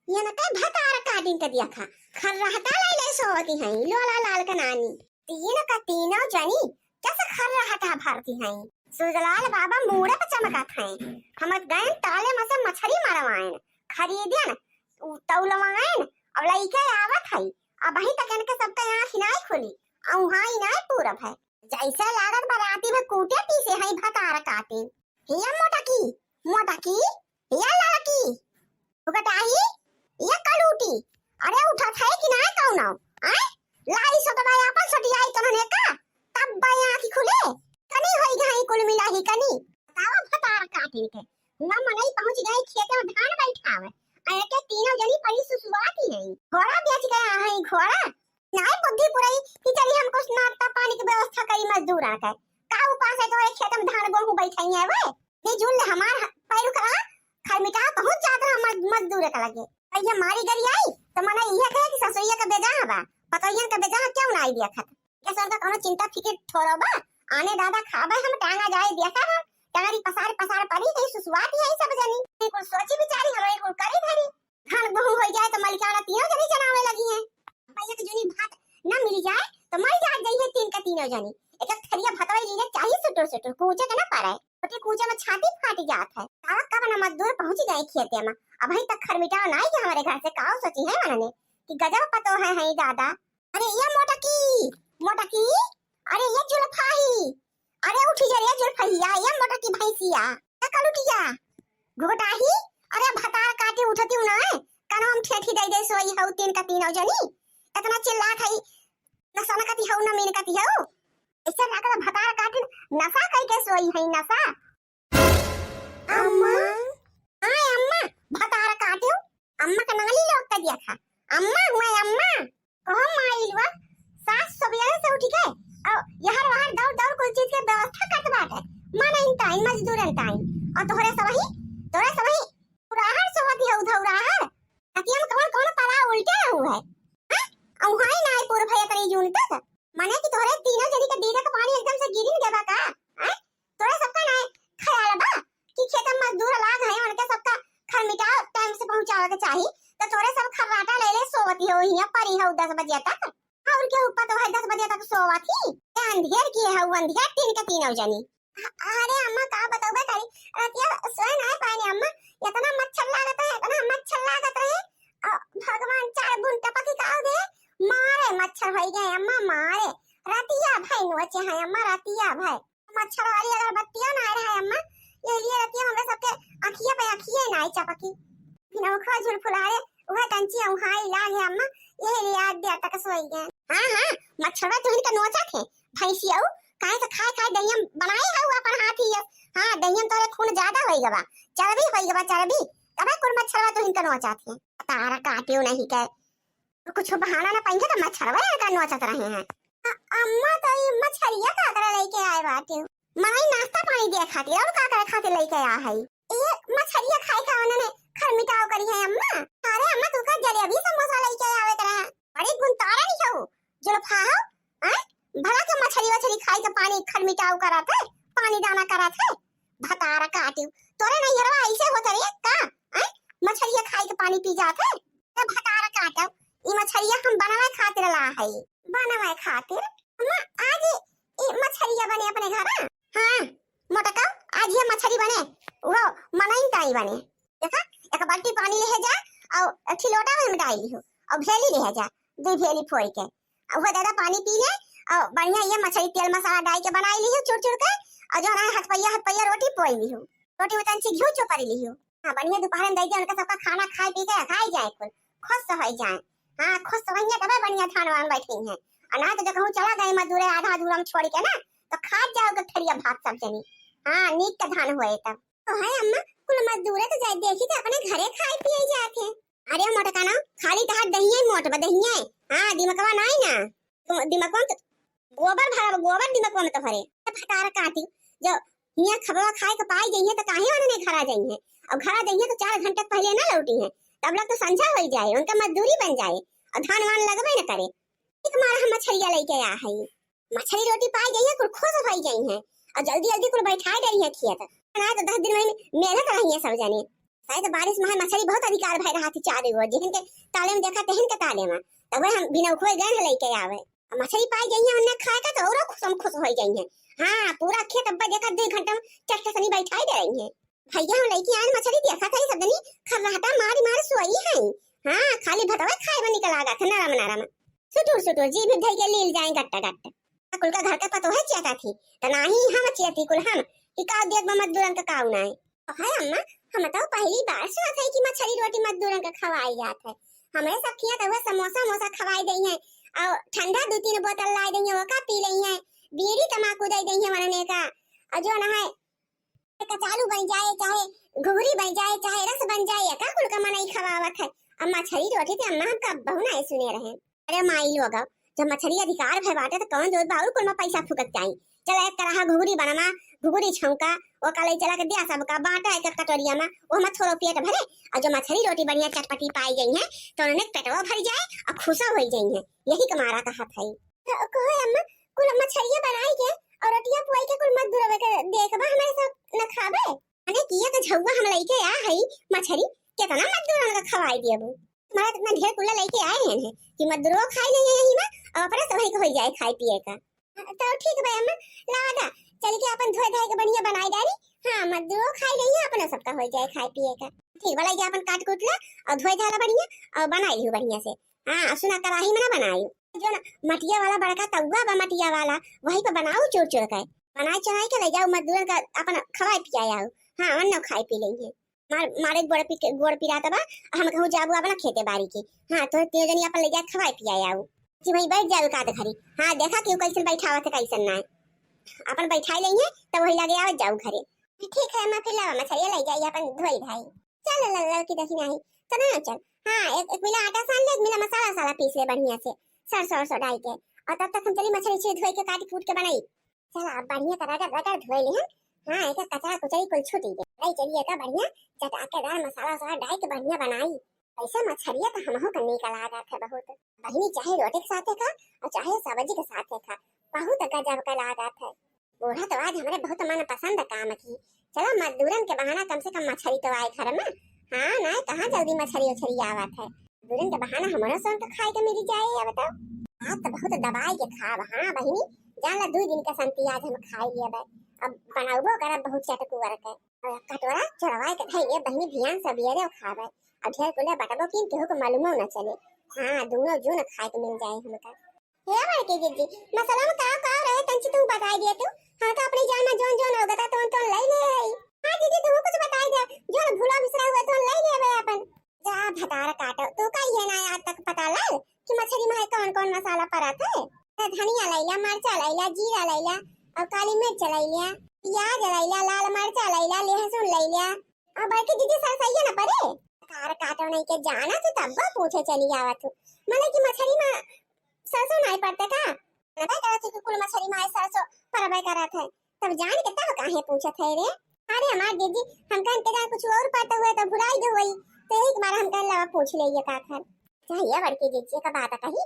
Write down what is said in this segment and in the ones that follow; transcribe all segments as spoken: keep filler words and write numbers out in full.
ये न कहे भतार काटिन के दिया खा, खर्राटा लाई लाई सोवती हैं, लोला लाल के नानी। तीन का तीनों जनी, कैसे खर्राटा भरती हैं। सुजलाल बाबा मूड़े पे चमकत हैं। हम गयन ताले में से मछरी मरवाएन, खरीदेन, उ-, तौलवाएन, अब लइके आवत है। अबहीं तक इनके सबके आँख नाई खुली, औहाई नाई पूरब है। जैसे लागत बराती में कूटे पीसे हैं भतार काटिन। हिया मोटकी, मोटकी, हिया लड़की। उकटाही, ये कलूटी, अरे उठत है कि ना कौनो? आय, लाई सटवाई आपन सटियाई तनने का, तब बया आँखी खुले, कनी होई गई कुल मिला ही कनी। बतावा भतार काटिन के, हुआ मनई पहुँच गए खेते में धान बैठावे, अरे के तीनों जनी परी सुसुआती है, घोड़ा बेच गया है घोड़ा, नाय बुद्धि पुरई कि चली हम कुछ नाश्ता पानी की व्यवस्था करी मजदूर आके। का उपास है तोरे खेत में धान गोहूं बैठाई है वे? ये झुंड हमार पैरू करा खरमिटा पहुंच जात रहा मज-, मजदूर के लगे। और ये मारी गरी आई तो मने इहे कहे कि ससुरिया का बेजा बा, पतोहियन का बेजा क्यों ना आई दिया खत। ये सब का कोनो चिंता फिकिर थोड़ो बा, आने दादा खाबे हम टांगा जाए दिया खा हम, टांगरी पसार पसार परी कहीं सुसुआती है सब जनी। ये कुल सोची बिचारी हमारे कुल करी धरी। धान गोहूं होई जाए तो मलिकाना तीनों जनी जनावे लगी हैं। अब एक जूनी भात न मिल जाए तो मर जात जाइए तीन का तीनों जनी। एक एक थरिया भतवा लीले चाही सुटुर सुटुर, कूचे के न पारे। छोटी कूचे में छाती फाट जात है। साला कब न मजदूर पहुंच जाए खेते में। अबहीं तक खरमिटाव नाई के हमारे घर से काव सोची है उन्होंने कि गजब पतो है, है दादा। अरे ये मोटकी, मोटकी, अरे ये जुल्फाही, अरे उठी जा रे जुल्फहिया, ये मोटकी भैंसिया, ये कलुटिया, घुघटाही, अरे भतार काटी उठती हूँ ना, कनो हम ठेठी दे दे सोई हऊ तीन का तीनों जनी, इतना चिल्लात हई, नसा न कती हऊ न मीन कती हऊ, ऐसे लागत भतार काटी नसा कई के सोई हई नसा। अम्मा, हाँ अम्मा, भतार काटियो, अम्मा का नाली लोग का दिया था, अम्मा हुआ अम्मा। कहो माई लुआ, सास सबेरे से उठ के और यहर वहर दौड़ दौड़ कुल चीज के व्यवस्था करत बाटे। मन इन टाइम, मजदूरन टाइम। और तोहरे सबही, तोहरे सबही उराहर सोवत है उधर उराहर। अतियम कौन कौन पड़ा उल्टे रहू है। हाँ? और हाई नाई पूर भैया तनी जून तक। मने कि तोहरे तीनों जनी के दीदा का पानी एकदम से गिरिन गवा का? हाँ? तोहरे सबका ना ख्याल बा कि खेत में मजदूर लाग है, उनके सबका खरमिटा टाइम से पहुंचावे के चाही। तो तोहरे सब खर्राटा ले ले सोवती हो हिया परी हो दस बजे तक। और के ऊपर तो है दस बजे तक सोवा थी। ए अंधेर किए है वो अंधेर तीन के तीनों जनी। अ-, अरे अम्मा का बताऊबे तारी, रतिया सोए ना पानी अम्मा, इतना मच्छर लागत है, इतना मच्छर लागत रहे। अ, भगवान चार बूंद टपकी का दे, मारे मच्छर होई गए अम्मा मारे। रतिया भाई नोचे है अम्मा, रतिया भाई। मच्छर वाली अगरबत्तियां ना रहे अम्मा, ये लिए रतिया हमरे सबके अखिए पे अखिए ना आई चपकी। फिर ओखवा झुलफुलारे, उहे तंची औहाई लागे अम्मा, यही लिए आज देर तक सोई गए। हाँ, हाँ, मच्छरवा तुहिन के नोचत है, भैंसियऊ, काहे से खाए खाए दहिया बनाए है अपन हाथ ही है। हाँ, दहिया में तोरे खून ज्यादा होई गवा, चर्बी होई गवा, चर्बी, तबे कुल मच्छरवा तुहिन के नोचत है। तारा काटियो नहीं के, कुछ बहाना ना पाएंगे तो मच्छरवा का नोचत रहे हैं। अ-, अम्मा तो ये मछरिया का करे लेके आए बाटे। माई नाश्ता पानी दिए खातिर और का करे खातिर लेके आ है? ये मछरिया खाए का उन्होंने खरमिटाव करी है अम्मा। अरे अम्मा तू का जलेबी समोसा लेके आवे करा। बड़ी गुनतारा नहीं हो, जुल्फा हो, हैं? भला के मछरी वछरी खाए के पानी खरमिटाव करत है, पानी दाना करत है। भतार काटियो, तोरे नैहरवा ऐसे होत रे का? हैं? मछरिया खाए के पानी पी जात है? ए भतार काटो, ई मछरिया हम बनवे खातिर ला हई। बनवे खातिर? अम्मा, आज ई, ई मछरिया बने अपने घर? हाँ, मोटका, आज ये मछरी बने, वो मनई ताई बने। देखा, एक बाल्टी पानी ले जा और एक लोटा में डाल लिहो और भेली ले जा, दो भेली फोड़ के। और वो दादा पानी पी ले और बढ़िया ये मछरी तेल मसाला डाल के बनाई लिहो चुर चुर के और जो ना हथपैया हथपैया रोटी पोई लिहो, रोटी में तंची घी चोपड़ी लिहो। हाँ, बढ़िया दोपहर में दे दे, उनका सबका खाना खाए पी के खाई जाए कुल, खुश होई जाए। हाँ, खुश होइए तबे बढ़िया धान वान बैठे हैं। और ना तो जो कहूँ चला गए मजदूरे आधा अधूरा में छोड़ के ना, तो खा जाओगे ठरिया भात सब जनी। हाँ, नीक का धान हुए तब। तो है अम्मा, कुल मजदूरे तो जाए देखी तो अपने घरे खाए पिए जाते हैं। अरे मोटका ना, खाली तहार दहिया ही मोट बा, दहिया है। हाँ, दिमकवा नाई ना। तुम दिमकवा में तो गोबर भरा बा, गोबर दिमकवा में तो भरे। भतार काटी, जो हियाँ खबवा खाए के पाई जइहे तो काहे उन्होंने घरा जइहे? और घरा जइहे तो चार घंटे पहले ना लौटी है, तब लग तो संझा हो जाए, उनका मजदूरी बन जाए और धान वान लगबे न करे। एक मारा हम मछरिया लेके आ है, मछली रोटी पाई जइहे, कुल खुश हो जाइहे और जल्दी जल्दी कुल बैठाए डरी है खेत, ना तो दस दिन में मेहनत रही है सब जने। शायद बारिश मा मछरी बहुत अधिकार भय रहा थी चारों ओर, जेहन के ताले मा देखा तेहन के ताले मा। तब हम बिना उखवे गए हैं लेके आवे। अब मछरी पाई जाइए उन्हें खाए का तो और खुश, हम खुश हो जाइए। हाँ, पूरा खेत अब देखा दो घंटा मा चट्टा सनी बैठाई दे रही है। भैया हम लेके आए मछरी, देखा था सब जनी खर्राटा मारी मारी सोई है। हाँ, खाली भतवा खाए मा निकल आगा था नरम नरम। सुटुर सुटुर जी भी धई के लील जाए गट्टा गट्टा। कुल का घर का पतो है चियाता थी, त नाही हम चियाती कुल हम, कि का देख बा मजदूरन का काऊ ना है। है अम्मा, हम तो पहली बार सुनत है कि मछरी रोटी मजदूरन का खवाई जात है। हमरे सब खिया तो वह समोसा वमोसा खवाई दई है, और ठंडा दो तीन बोतल लाई दई है, वो का पी लई है, बीड़ी तमाकू दे दई है वनने का, और जो ना है कचालू बन जाए, चाहे घुघरी बन जाए, चाहे रस बन जाए, एका कुल का मनई खवावत है। अब मछरी रोटी ते अम्मा हमका बहु नाई सुने रहे। अरे माई लोग, जब मछरी अधिकार भय बाटे तो कौन जोत बा और कुल मा पैसा फूकत जाई। चला एक कराहा घुघरी बनवा, घुघरी छौंका, ओका ले चला के दिया सबका, बांटा एक एक कटोरिया मा, वो मा थोड़ो पेट भरे, और जो मछरी रोटी बढ़िया चटपटी पाई गई है तो उन्हें पेटवा भर जाए और खुशा हो जाई है। यही कमारा कहत है। क-, कहो अम्मा, कुल मछरिया बनाई के और रोटिया पुआई के कुल मजदूरवे के देखबा, हमरे सब न खाबे। अरे किया तो झउआ हम लइके आ हई मछरी, केतना मजदूरन का खवाई दियबू। तुम्हारा इतना ढेर कुल्ला लइके आए हैं कि मजदूरो खाई नहीं है यही मा, और अपना सब के हो जाए खाए पिए का। तो ठीक बा अम्मा, लावा दा, चल के अपन धोए धाए के बढ़िया बनाई डाली। हाँ, मजदूरो खाई नहीं है, अपना सबका हो जाए खाए पिए का। ठीक बा, लइके अपन काट कूट ला और धोए धाला बढ़िया और बनाई लिहू बढ़िया से। हाँ, सुना कराही मा ना बनाई, जो ना मटिया वाला बड़का तउआ बा मटिया वाला, वही पे बनाऊ चुर चुर के। बनाए चढ़ाए के ले जाऊ मजदूरन का अपन खवाए पियाए आऊ। हाँ, वन्नो खाए पी लेंगे। मार, मारे गोड़ पी के, गोड़ पिरात बा, हम कहूँ जाबू अपना खेते बारी के। हाँ, तो तीनों जनी अपन ले जाए खवाए पियाए आऊ। कि वहीं बैठ जाऊ कात घरी। हाँ, देखा केहू कैसन बैठावत है, कैसन ना है। अपन बैठाई लेंगे, तब वही लगे आवत जाऊ घरे। ठीक है, अम्मा, फिर लावा मछरिया ले जाई अपन धोई धाई। चल, लल, लल की देखी नाही। तो ना चल। हाँ, एक, एक मिला आटा सान ले, एक मिला मसाला वसाला पीस ले बढ़िया से, सरसों, सरसों डाल के। और तब तक हम चली मछरी उछरी धोई के काट कूट के बनाई। चला, अब बढ़िया का रगड़ रगड़ धोए लिहन। हाँ, एक कचरा कुचरी कुल छूटी गए। नहीं, चलिए तो बढ़िया चटाकेदार मसाला वसाला डाल के बढ़िया बनाई। ऐसे मछरिया तो हमहू का नीक लागत है बहुत। बहिनी, चाहे रोटी के साथे खा और चाहे सब्जी के साथे खा, बहुत गजब का लागत है। बूढ़ा तो आज हमरे बहुत मनपसंद काम की। चला, मजदूरन के बहाना कम से कम मछरी तो आए घर मा। हाँ, ना कहाँ जल्दी मछरी उछरी आवत है। मजदूरन के बहाना हमरो सन के खाए के मिली जाए। अब तो आज तो बहुत दबाई के खाब। हाँ बहिनी, जान ला, दू दिन का संती आज हम खाई लेबे। अब बनाउबो करब बहुत चटकुअर के। और कटोरा चढ़वाए के धइले बहिनी, बिहान सबेरे खाबे। अब ढेर कुले बटबो किन केहू के मालूमो न चले। हाँ, दूनो जून खाए के मिल जाए हमका। हे बड़की जिज्जी, मसाला मा का का रहे तंची तू बताई दिया तू। हाँ, तो अपनी जान मा जोन जोन होगता तोन तोन लई ले आई। हाँ जिज्जी, तू कुछ बताई दे, जोन भूला बिसरा हुआ तोन लई ले आवे अपन। जा भतार काटो, तू का ये ना आज तक पता लाग कि मछरी मा कौन कौन मसाला परत है? तो धनिया लैला, मरचा लैला, जीरा लैला, और काली मिर्च लैला, प्याज लैला, लाल मरचा लैला, लहसुन लैला, और बड़की जिज्जी सरसैया न परे। भतार काटो नहीं के जाना तू तब पूछे चली आवत हूँ। मने कि मछरी मा सरसों नाई पड़ते का? ना करत है कि कुल मछरी मा सरसों परबे करत है। तब जान के तब काहे पूछत है रे? अरे हमार जिज्जी, हम कहन के जान कुछ और पड़ता हुए तो भुलाई गए हुई, तो यही के मारे हम कहन लावा पूछ ले ये का खर। चाहिए बड़की जिज्जी का बात कही।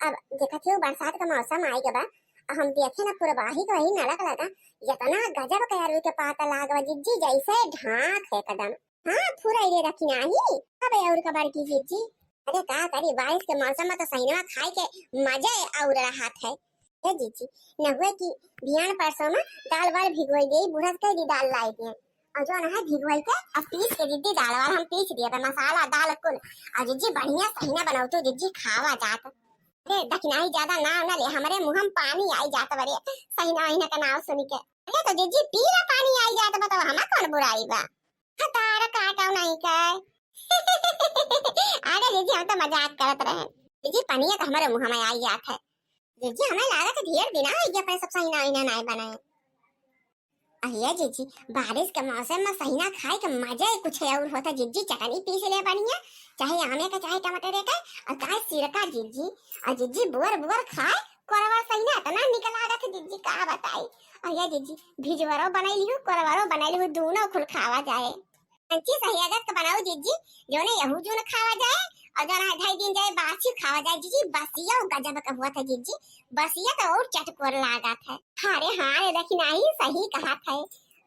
अब देखत हो बरसात का मौसम आई गबा, अब हम देखे ना पुरवाही का वही नलक लगा, इतना गजब के अरुई के पाता लागवा जिज्जी, जैसे ढाक है एकदम। हाँ, फुरई रे रखी नाही। अबे और का बड़की जिज्जी, अरे का करी, बारिश के मौसम मा तो सहिनवा खाए के मजे और रहत है। ए जिज्जी, न हुए कि बिहान परसों मा दाल वाल भिगोई दे, बूढ़ा से कह दी दाल लाई दे। और जो ना है भिगोई के, अब पीस के जिज्जी दाल वाल हम पीस दिए बे, मसाला दाल कुल। और जिज्जी बढ़िया सहिना बनाऊ तू जिज्जी खावा जात। अरे दखिनाही ज्यादा नाव ना ले, हमरे मुँह मा पानी आई जात बरे, सहिना वहिना का नाव सुन के। अरे तो जिज्जी पीला पानी आई जात बा, तो हमा कौन बुराई बा? हतार काटो नहीं के। अरे जिज्जी, हम तो मजाक करत रहे। जिज्जी, पनिया तो हमारे मुँह मा आई जात है। जिज्जी, हमें लागत है ढेर दिन हो गया, अपन सब सहिना वहिना नाई बनाए। अहिया जिज्जी, बारिश के मौसम मा सहिना खाए के मजा ही कुछ और होता। जिज्जी, चटनी पीस ले बढ़िया, चाहे आमे का, चाहे टमाटर का, और चाहे सिरका जिज्जी, और जिज्जी, बुअर बुअर खाए, कोरवा सहिना इतना निक लागत है जिज्जी, का बताई। अहिया जिज्जी, भिजवरो बनाई लिहू, कोरवरो बनाई लिहू, दोनों खुल खावा जाए। अंची सही अगस्त बनाऊ जिज्जी, जोने यहू जून खावा जाए और जोना है ढाई दिन जाए बासी खावा जाए जिज्जी। बसिया गजब का हुआ था जिज्जी, बसिया तो और चटकोर लागत है। अरे हाँ रे, देखी नाही, सही कहा था।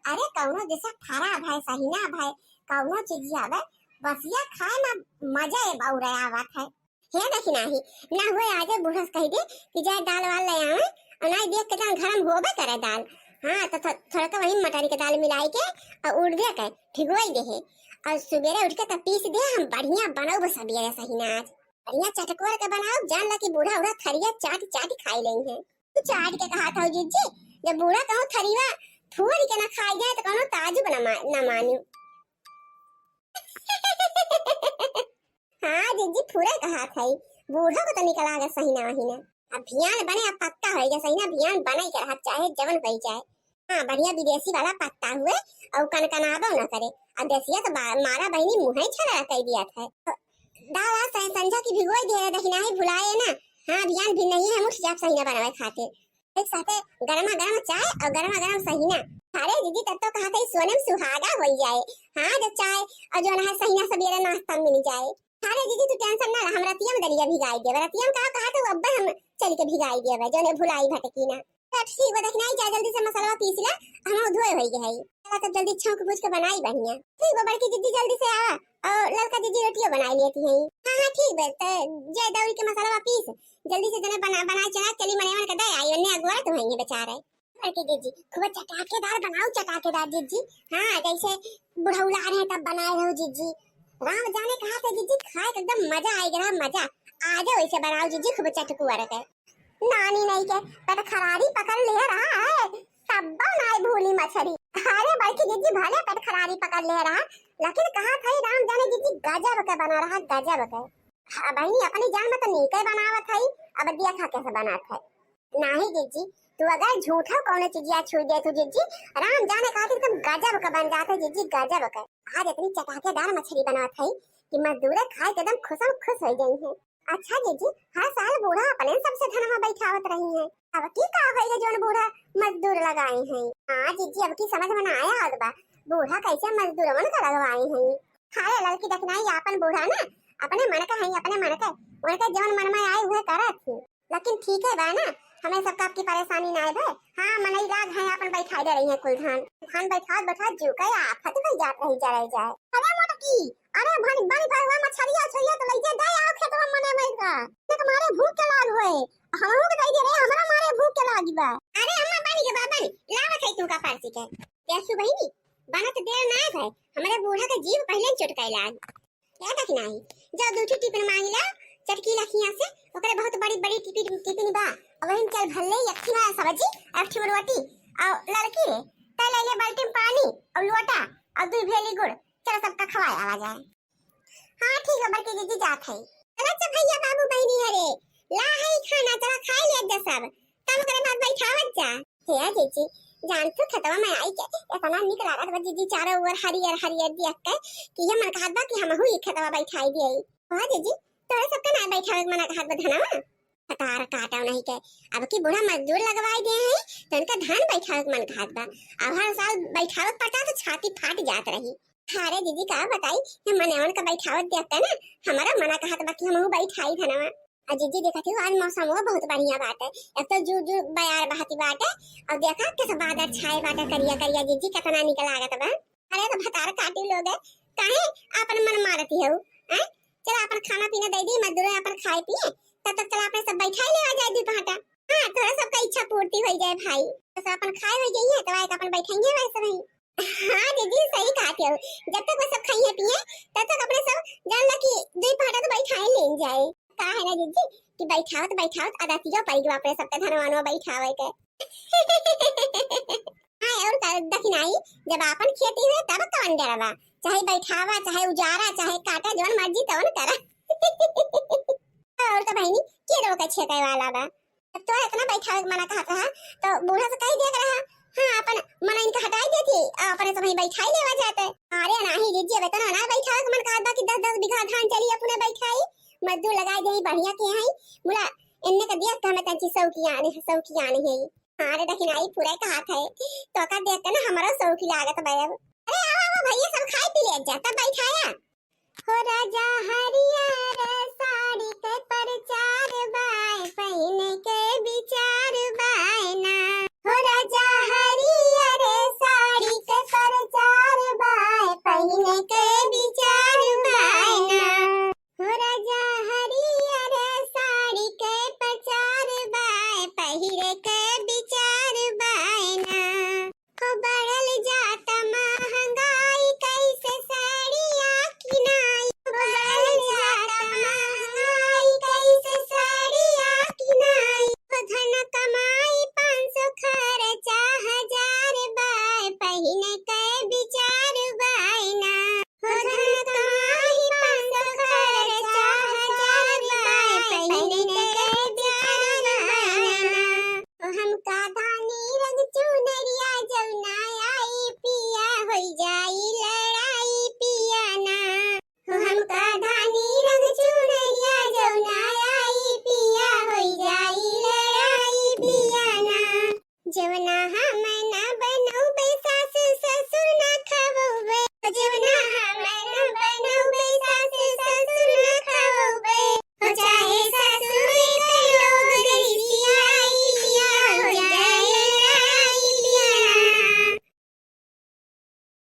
अरे कौनो जैसे फरा भाई, सही ना भाई, कौनो चीजिया बे, बसिया खाए में मजा ए बउरे आवत है। हे दखिनाही, ना हुए आजे बूढ़ा से कहि दे कि जाए दाल वाल ले आवे, अउर नाहीं देख के तन घर में होबे करे दाल। हाँ, तो थो-, थोड़का वही मटरी के दाल मिलाई के अउर उड़दे के भिगोई देहे, अउर सुबेरे उठ के तब पीस दे, हम बढ़िया बनउब सबेरे सहिना आज। बढ़िया चटकोर के बनाउब, जान ला कि बूढ़ा उढ़ा थरिया चाट चाट खाई लेइहैं। तू चाट के कहत हऊ जिज्जी, जब बूढ़ा कहूँ थरिया फोर के ना खाई जाए तो कौनो ताजुब ना मा-, ना मानी। हाँ जिज्जी, पूरा कहत हई, बूढ़ा को तो निकल आगे सहिना वहिना। अब भियान बने, अब पक्का होई गया सहिना, भियान बने के रहा, चाहे जवन होई जाए। हाँ, बढ़िया विदेशी वाला पत्ता हुए, अउर कनकनाबो न करे। अब देसिया तो बा-, मारा बहिनी मुँहे छलरा कई दिया था। तो दाल आज सं-, संझा की भिगोई दे रहे, दखिनाही भुलाए ना। हाँ, भियान भी नहीं है, हम उठ जाब सहिना बनावे खातिर। एक साथे गरमा गरम चाय अउर गरमा गरम सहिना। अरे जिज्जी, तब तो कहत हई सोने में सुहागा होई जाए। हाँ, जब चाय अउर जौन है सहिना सबेरे नाश्ता में मिल जाए। अरे जिज्जी, तू tension ना ला, हम रतिया में दलिया भिगाई देब। रतिया में का कहत हऊ, अब्बे हम चल के भिगाई देब, जौने भुलाई भटकी ना। तो ठीक बा, दखिनाही जा जल्दी से मसलवा पीस ला, हम धोए होई गए हई। चला तब जल्दी छौंक भूज के बनाई बढ़िया। ठीक बा बड़की जिज्जी, जल्दी से आवा। अउर ललका जिज्जी रोटियो बनाई लेती हैं। हाँ, हाँ, ठीक बा, त जय दौरी के मसलवा पीस, जल्दी से जने बना, बनाए चला, चली मनेवन के दे आई, अन्ने अगुआ तो होइए बेचारे। बड़की जिज्जी, खूब चटाकेदार बनाओ, चटाकेदार जिज्जी। हाँ, जैसे बुढ़ौला रहे तब बनाए रहो जिज्जी। राम जाने कहाँ से जिज्जी, खाए के एकदम मजा आए रहा, मजा। आजे वैसे बनाओ जिज्जी, खूब चटकुआ रखे। नानी नहीं के पेट खरारी पकड़ ले रहा है, तब्बो नाय भूली मछरी। अरे बड़की जिज्जी, भले पेट खरारी पकड़ ले रहा, लेकिन कहा था राम जाने जिज्जी, गजब के बना रहा, गजब के। हाँ बहिनी, अपनी जान में तो नीके बनावत है, अब देखा कैसे बनात है। नाही जिज्जी, तू अगर झूठा कौनो चीजिया छुई दे तू जिज्जी, राम जाने कहा एकदम गजब के बन जात है जिज्जी, गजब के। आज इतनी चटाकेदार मछरी बनावत है कि मजदूर खाए के एकदम खुशम खुश हो गई है। अच्छा जिज्जी, हर साल बूढ़ा अपने सबसे धनवा बैठावत रही है, अब की का होई है जौन बूढ़ा मजदूर लगाए हैं? हाँ जिज्जी, अब की समझ में ना आया होत बा, बूढ़ा कैसे मजदूरवन का लगवाए हैं। अरे ललकी दखिनाही, आपन बूढ़ा ना अपने मन का है, अपने मन के, उनके जौन मन में आए उहे करत ही। लेकिन ठीक है बा ना, हमें सबका आपकी परेशानी ना है। हाँ, मनई लाग है, आपन बैठाई दे रही है कुल धान। धान बैठावत बैठावत जीव का आफत हो जात रही, जरे जाए। अरे मोटकी, अरे भन-, बन भरवा मछरिया उछरिया तो लइके दे आओ खेतवा मने में का। ना तो मारे भूख के लाग होए, हमहू के दे दे रे, हमरा मारे भूख के लागी बा। अरे अम्मा, बनी के बा, बनी, लावत है तू का पारसी के। देखू बहिनी, बनत देर ना है, हमारे बूढ़ा के जीव पहले चटकाए लाग। क्या तक नाही, जाओ दू ठो टिफिन मांग ला, चटकी लखिया से, ओकरे बहुत बड़ी बड़ी टिफिन, टिफिन बा। अब वही में चल भल्ले, एक ठो सब्जी, एक ठो रोटी, और ललकी रे, तै ले ले बाल्टी में पानी, और लोटा, और दू भेली गुड़, चलो सबका खवाए आवा जाए। हाँ ठीक है बड़की जिज्जी, जात है। चला अच्छा भैया बाबू बहिनी हरे, ला है खाना, चला खाए ले जा सब। तब ओकरे बाद बैठावत जा। हे जिज्जी, जान तू खेतवा में आई के इतना निक लागत बा जिज्जी, चारों ओर हरियर हरियर देख के कि ये मन कहत बा कि हमहू ई खेतवा बैठाई दिए। हाँ जिज्जी, तोरे सबके ना बैठावे के मन कहत बा धनवा? पतार काटो नहीं के, अब की बूढ़ा मजदूर लगवाई दे हैं तो इनका धान बैठावे के मन कहत बा। अब हर साल बैठावे के पड़ता तो छाती फाट जात रही। अरे जिज्जी का बताई, ये मनवन का बैठावत देखते ना, हमारा मना कहत बा कि हमहू बैठाई धनवा। आ जिज्जी देखत ही आज मौसम वो बहुत बढ़िया बाटे, एक तो जू जू बयार बहती बाटे, और देखा कैसे बादल छाए बाटे करिया करिया, जिज्जी कितना निक लागत बा। अरे तो भतार काटी लोग है, काहे आपन मन मारती हो, हैं? चला आपन खाना पीना दे दी, मजदूर आपन खाए पिए, तब तक चला आपन सब बैठाई लेवा जाए दू पहाटा। हाँ, तोरा सबका इच्छा पूर्ति हो जाए भाई, तो सब आपन खाए हो जाइए, तो आए के आपन बैठाइए वैसे नहीं। हाँ दीदी, सही कहती हो, जब तक वो सब खाइए पिए, तब तक अपने सब जान ला कि दू पहाटा तो बैठाए लेन जाए। का है ना दीदी कि बैठावत बैठावत आदतिया पड़ गया अपने सबके धनवानवा बैठावे के। हाँ, और का दखिनाई, जब आपन खेती हुए तब कौन डरवा, चाहे बैठावा, चाहे उजारा, चाहे काटा, जौन मर्जी तौन करा। और का बहिनी, के रोके छेके वाला बा? जब तोरा इतना बैठावे के मना कहत रहा, तो बूढ़ा से कही देत रहा, हाँ, अपन मनइन के हटाई देती, आ अपने सब ही बैठाई लेवा जाते। अरे नाही दीदी, अब इतना ना बैठावे के मन कहत बा कि दस दस बीघा धान चली अपने बैठाई, मजदूर लगाई दे बढ़िया के हैं, मुला इनने का दिया कहमे तंची सौकियान है, सौकियान है। अरे दखिनाई पूरा कहत है, तो का देख के ना हमारा सौकी लागत बा अब। अरे आओ, आओ भैया, सब खाई पी ले जा, तब बैठाया। हो राजा हरियर साड़ी के प्रचार बाय, पहिने के विचार बाय ना। हो राजा हरियर साड़ी के प्रचार बाय, पहिने के हमर ना